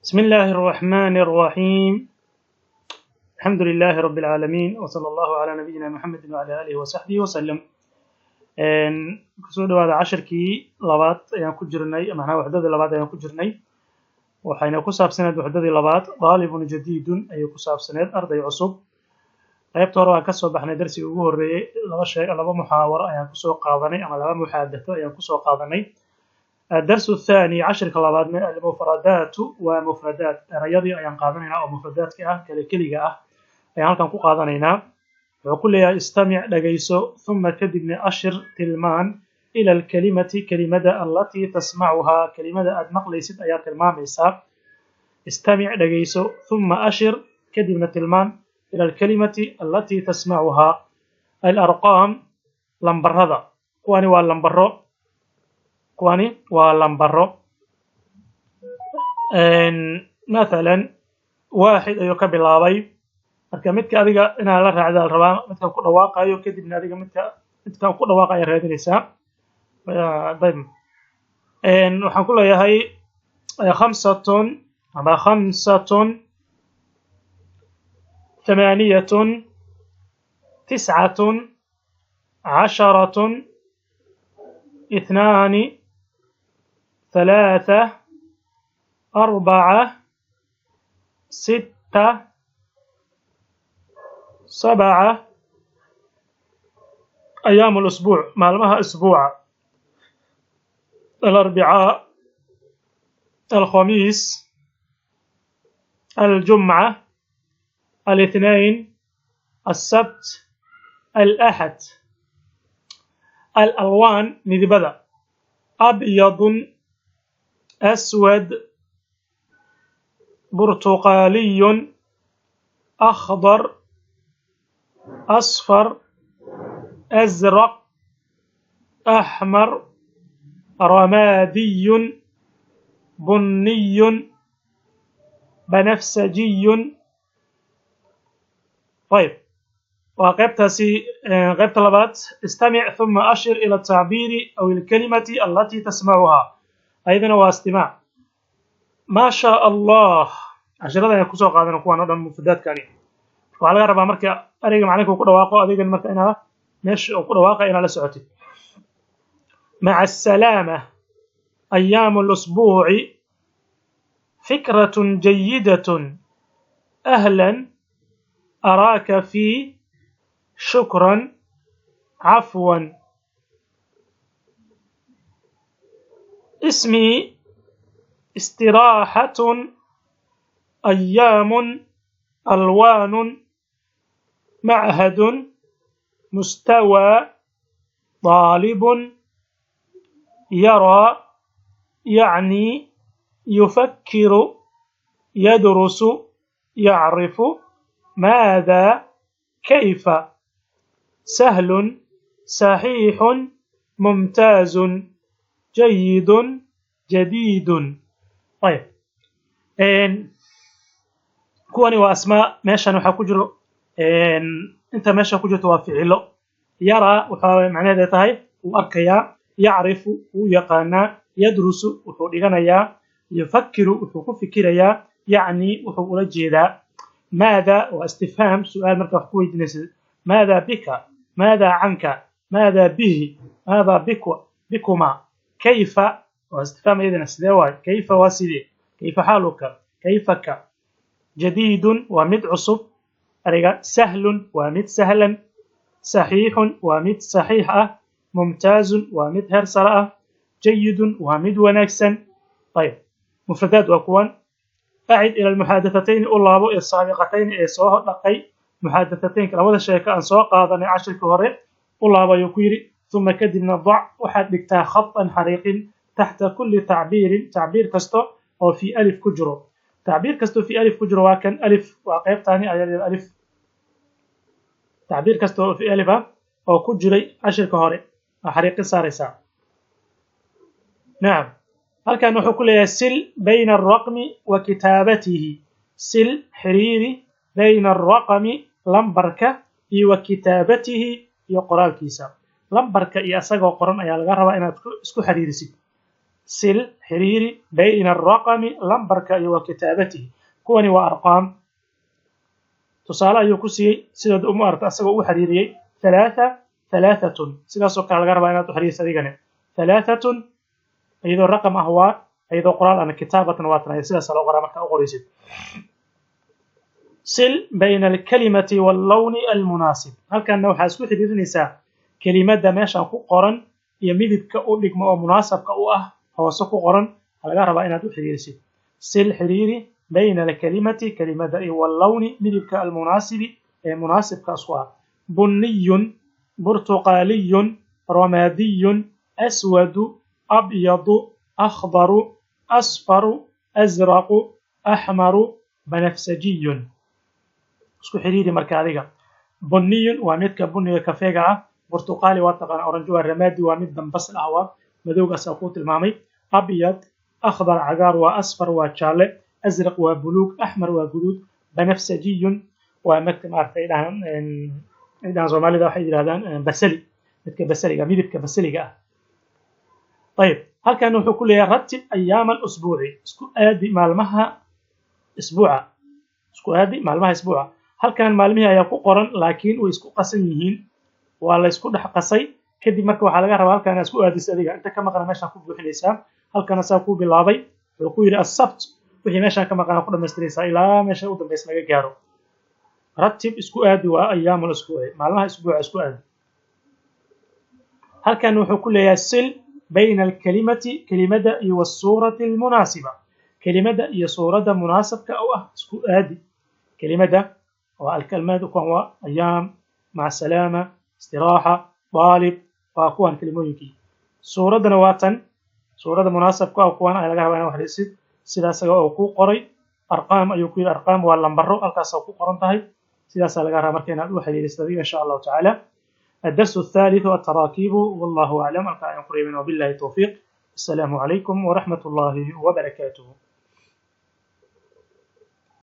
بسم الله الرحمن الرحيم، الحمد لله رب العالمين، وصلى الله على نبينا محمد وعلى آله وصحبه وسلم. Kusoo dhawaada cashirkii labaad ayaan ku jirnay, macnaha waxdadii labaad ayaan ku jirnay. Waxayna ku saabsaneed waxdadii labaad طالب جديد ayay ku saabsaneed, arday cusub. Qaybta hore waan kasoo baxnay. Darsigii ugu horreeyey laba shay, laba muxaawaro ayaan kusoo qaadanay ama laba muxaadato ayaan kusoo qaadanay. الدرس الثاني, cashirka labaadna, المفردات waa mufradaat, erayadii ayaan qaadanaynaa oo mufradaadka ah, kale keliga ah ayaan halkan ku qaadanaynaa. Wuxuu ku leeyahay: استمع, dhagayso, ثم, kadibna, أشر, tilmaan, إلى الكلمة, kelimada, التي تسمعها, kelimada aad maqlaysid ayaa tilmaamaysaa. استمع, dhagayso, ثم أشر, kadibna tilmaan, إلى الكلمة التي تسمعها. الأرقام, lambarada. Kuwani waa lambaro, kuwani waa lambaro. مثلا 1 ayuu ka bilaabay. Marka midka adiga inaad la raacda la rabaa, midkan ku dhawaaqayo, kadibna adiga midkan ku dhawaaqaya raadinaysaa. طيب, waxaan ku leeyahay خمسة ama خمسة، ثمانية، تسعة، عشرة، اثنان، ثلاثة، أربعة، ستة، سبعة. أيام الأسبوع, maalmaha isbuuca: الأربعاء، الخميس، الجمعة، الاثنين، السبت، الأحد. الألوان, midibada: أبيض، أسود، برتقالي، أخضر، أصفر، أزرق، أحمر، رمادي، بني، بنفسجي. طيب, waa qaybtaasi. Qaybta labaad: استمع ثم أشر إلى التعبير أو الكلمة التي تسمعها. Ayadana waa istimaac. ما شاء الله, casharada ayaan kusoo qaadana kuwaan oo dhan. Mufradaadkani waxaa laga rabaa marka ereyga macalinka uu ku dhawaaqo, adigan marka inaa meesha uu ku dhawaaqa inaad la socotid. مع السلامة. أيام الأسبوع. فكرة جيدة. أهلا. أراك في. شكرا. عفوا. اسمي. استراحة. أيام. ألوان. معهد. مستوى. طالب. يرى. يعني. يفكر. يدرس. يعرف. ماذا؟ كيف؟ سهل. صحيح. ممتاز. جيد. جديد. طيب, kuwani waa asmaa. Meeshan waxaa ku jiro, inta meesha ku jirto waa ficilo. يرى waxaa macnaheeda tahay wuu arkayaa, يعرف wuu yaqaanaa, يدرس wuxuu dhiganayaa, يفكر wuxuu ku fikirayaa, يعني wuxuu ula jeedaa, ماذا waa istifhaam, su-aal marka wax ku weydiinaysa, ماذا بك، ماذا عنك، ماذا به، ماذا بك، بكما. كيف waa istifhaam iyadana, sidee waay. كيف waa sidee. كيف حالك؟ كيفك؟ جديد waa mid cusub ereyga, سهل waa mid sahlan, صحيح waa mid saxiix ah, ممتاز waa mid heer sare ah, جيد waa mid wanaagsan. طيب, mufradaad waa kuwan. أعد إلى المحادثتين, u laabo, السابقتين, ee soo dhaqay. Muxaadathataynka, labada sheeko aan soo qaadanay cashirkii hore u laabo ayuu ku yidhi. ثم, kadibna, ضع, waxaad dhigtaa, خطا, xariiqin, تحت كل تعبير, tacbiir kasto oo في ألف ku jiro. Tacbiir kastoo في ألف ku jiro waa kan. ألف waa qaybtaani ayaa ألف. Tacbiir kasta oo في ألف ah oo ku jiray cashirka hore waa xariiqin saaraysaa. نعم, halkan wuxuu ku leeyahay: صل بين الرقم وكتابته. صل, xiriiri, بين الرقم, lambarka, iyo وكتابته, iyo qoraalkiisa. Lambarka iyo asagoo qoran ayaa laga rabaa inaad isku xiriirisid. Sil, xiriiri, bayna araqami, lambarka, iyo wa kitaabatihi. Kuwani waa arqaam. Tusaale ayuu ku siiyey sidaad uma aragta asagoo u xiriiriyey ثلاثة، ثلاثة. Sidaasoo kale laga rabaa inaad u xiriiriso adigane. ثلاثة iyadoo raqam ah waa, iyadoo qoraal ana kitaabatan waa tan. Sidaas loo qoraa markaa u qoraysid. صل بين الكلمة واللون المناسب. Halkanna waxaa isku xiriirinaysaa kelimadda meeshan ku qoran iyo midibka u dhigma oo munaasabka u ah hoose ku qoran. Laga rabaa inaad u xiriirisid. صل, xiriiri, بين الكلمة, kelimada, iyo واللون, midibka, المناسب, ee munaasibka isku ah. بني، برتقالي، رمادي، أسود، أبيض، أخضر، أصفر، أزرق، أحمر، بنفسجي. Isku xiriiri marka adiga. بني waa midka buniga kafeega ah. برتقالي waa taqaana, orange waa. رمادي waa mid dambas ah, waa madowgaas kuu tilmaamay. أبيض، أخضر cagaar waa, أصفر waa jaalle, أزرق waa buluug, أحمر waa guduud, بنفسجي waa midka maaragtay ay dhahaan Soomaalida, waxay yidhahdaan basali, midka basaliga, midibka basaliga ah. طيب, halkan wuxuu ku leeyahay: رتب أيام الأسبوع. Isku aadi maalmaha isbuuca. Isku aadi maalmaha isbuuca. Halkan maalmihii ayaa ku qoran, laakiin way isku qasan yihiin, waa la isku dhex qasay. Kadib marka waxaa laga rabaa halkan inaad isku aadiso adiga. Inta ka maqana meeshaan ku buuxinaysaa. Halkana saa ku bilaabay, wuxuu ku yidhi السبت. Wixii meeshaan ka maqana ku dhamaystiraysaa ilaa meesha u dambaysa laga gaaro. رتب, isku aadi, waa أيام الأسبوع, maalmaha isbuuca isku aadi. Halkan wuxuu ku leeyahay: صل بين الكلمة, kelimada, iyo والصورة المناسبة. Kelimada iyo suuradda munaasabka u ah isku aadi. Kelimada waa الكلمات, kuwan waa أيام, مع السلامة, استراحة, طالب, waa kuwan kelimooyinkii. Suuraddana waa tan, suuradda munaasabka ah kuwan ayaa laga rabaa inaad waxrisid. Sida isaga oo kuu qoray, arqaam ayuu ku yidhi. Arqaam waa lambaro, halkaas ku qoran tahay. Sidaasaa laga rabaa marka inaad u xiriirisid adiga, insha Allahu tacaala. الدرس الثالث التراكيب. والله أعلم. وبالله التوفيق. السلام عليكم ورحمة الله وبركاته.